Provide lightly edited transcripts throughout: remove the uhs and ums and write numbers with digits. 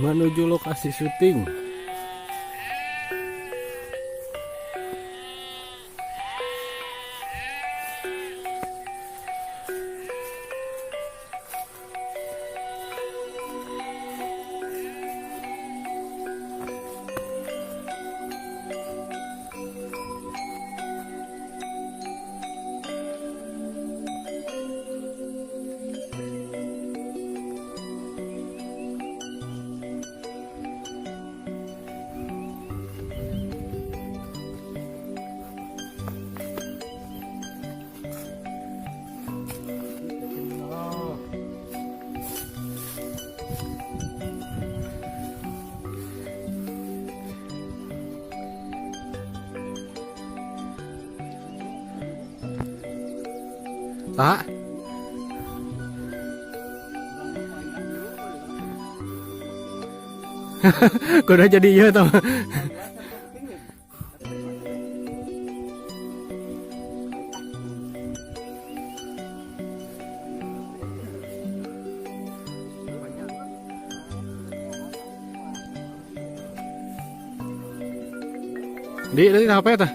Menuju lokasi syuting. Tak. Kudu jadi iya tau. Di apa ya tah?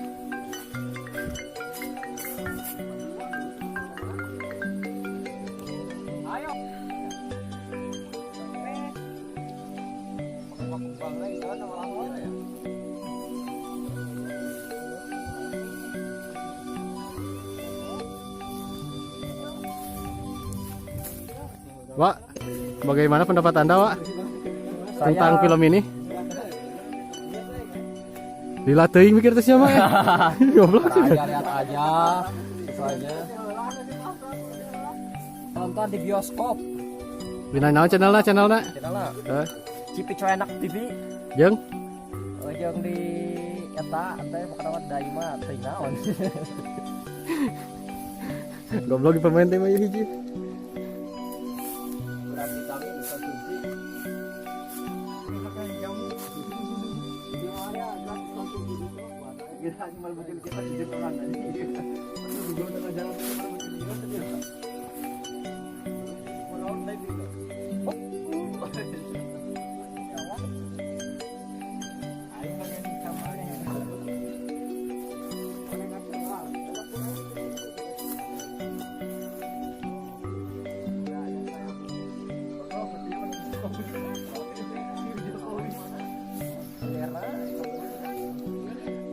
Wak, bagaimana pendapat Anda, Wak, tentang film ini? Lila teuing mikir teh sia mah. Goblok sih. Aja lihat aja, soalnya nonton di bioskop. Dina naon channelna channelna? Channelna Eh, Cipico Enak TV. Jeung Oh, jeung di eta teh pokokna mah Daima teuing naon. Goblok di pemain teh mah ieu hiji. Berat vitamin dikonsumsi. Kita cuma bikin kita di depan aja. Juga udah jalan kita bikin dia.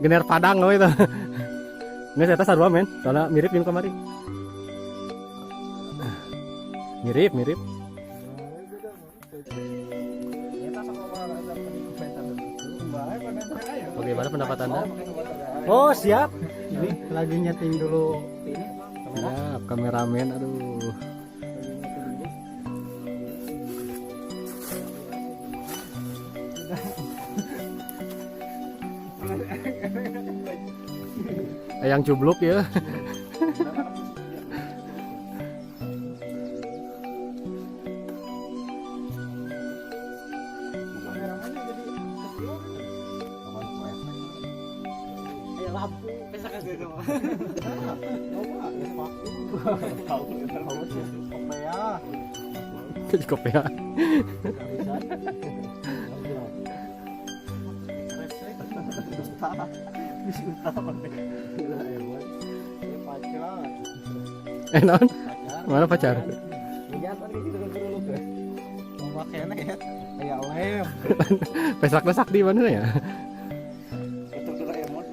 Gener Padang we itu. Geus eta sarua men, soalnya mirip jeung kamari. Mirip, mirip. Bagaimana pendapat Anda? Oh siap. Ini lagi nyeting dulu ini. Siap, kameramen, aduh. Yang cubluk ya. Lampu bisa kasih itu. Kopea. Jadi kopea. Pacar. Eh, naon? Mana pacar? Kayak lem. Pesak-pesak di mana ya? Betul Doraemon.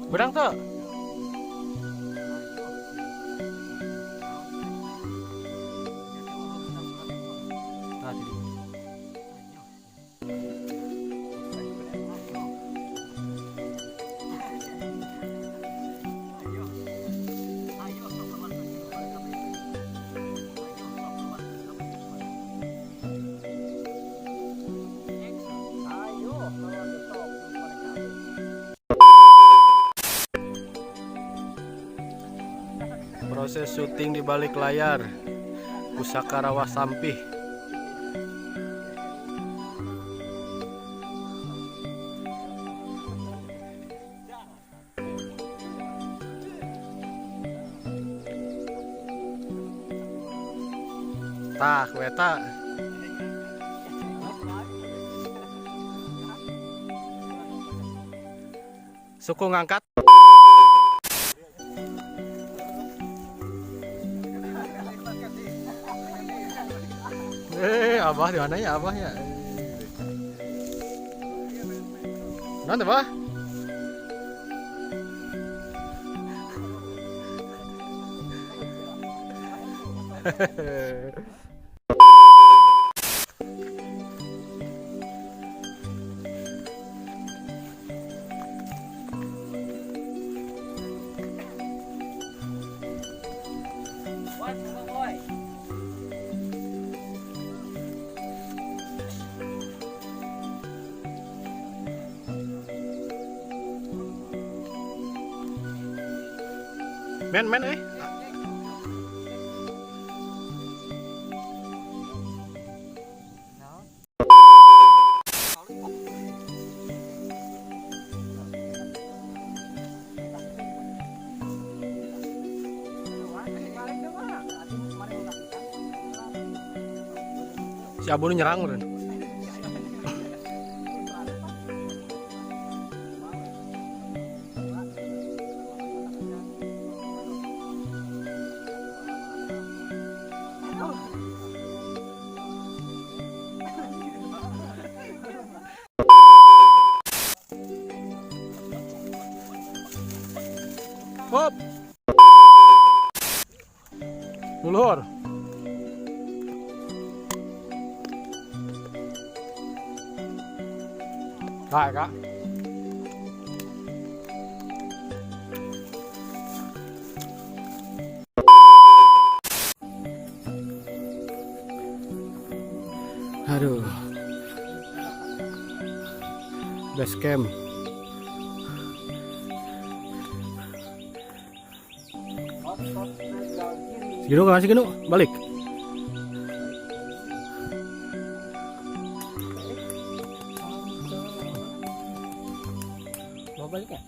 Berang tuh. Proses syuting di balik layar Pusaka Rawa Sampih. Tah, weta. Suku ngangkat. Abah di mana ya abah ya? Nanti bah. Men, men, eh. Si Abu nu nyerang udah. Hop. Luluhur.ได้ครับAduh, base camp. Segini nggak sih, Genu? Balik. Mau balik ya?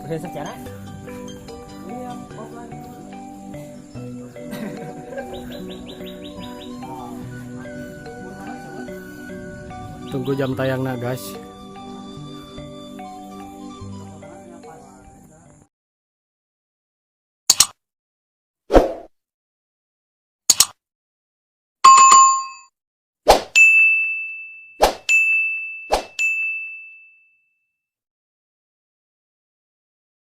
Udah secara? Iya, mau balik. Tunggu jam tayang nah guys.